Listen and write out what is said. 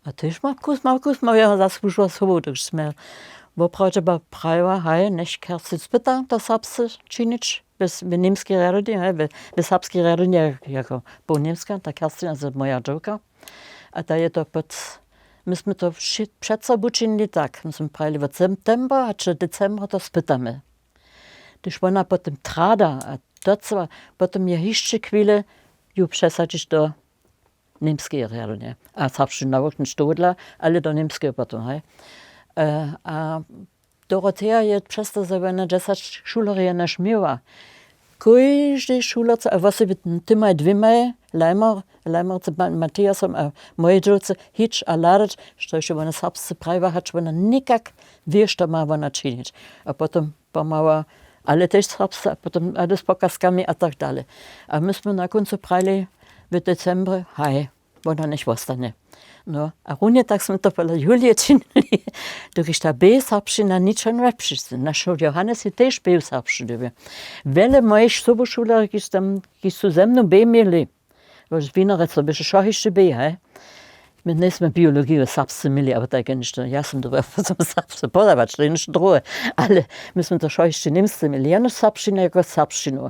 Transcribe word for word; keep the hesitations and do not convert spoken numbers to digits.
A tež ma kus ma kus ma jeho zasłužował sobu, tak smy woprawdźe ba prajiła, haj, njech kersy spyta to serbsce činić w němskej rjadowni, haj, w serbskej rjadowni jako po němskej ta kerstina z moja dźowka. A ta je to pod my smy to před sobu činili tak, my smy prajili wot septembra hač do decembra to spytamy. Hdyž wona potom trada a docyła, potom je hišće chwile ju přesadźić do němskeje rjadowne a serbšćinu nawuknyć tohodla, ale do němskeje potom, haj. A doroteja je přez to zo wjena dźesać šulerjow jenož měła, kóždej šulerce a wosebje tymaj dwěmaj, lajmer lajmerce, matejasom a mojej dźowce hić a hladać, štož je wona serbsce prajiła, hač wona někak wě što ma wona činić. A potom pomała, ale tež serbsce a potom ale z pokazkami a tak dale. A my smy na kóncu prajili w decembrje, haj, wona njech wostanje. No a runje tak smy to pola julije činili, dokiž ta bě serbšćina ničo njepřišće naš johannes je tež bě w serbšćinje. Wjele mojich sobušulerjow, kiž su ze mnu bě měli, winoreco běše wšo hišće bě, haj. My njejsmy biologiju serbsce měli abo tajke něšto, ja sym dobre potom serbsce podawać to je něšto druhe, ale my smy to wšo hišće němsce měli jenož serbšćinu jako serbšćinu.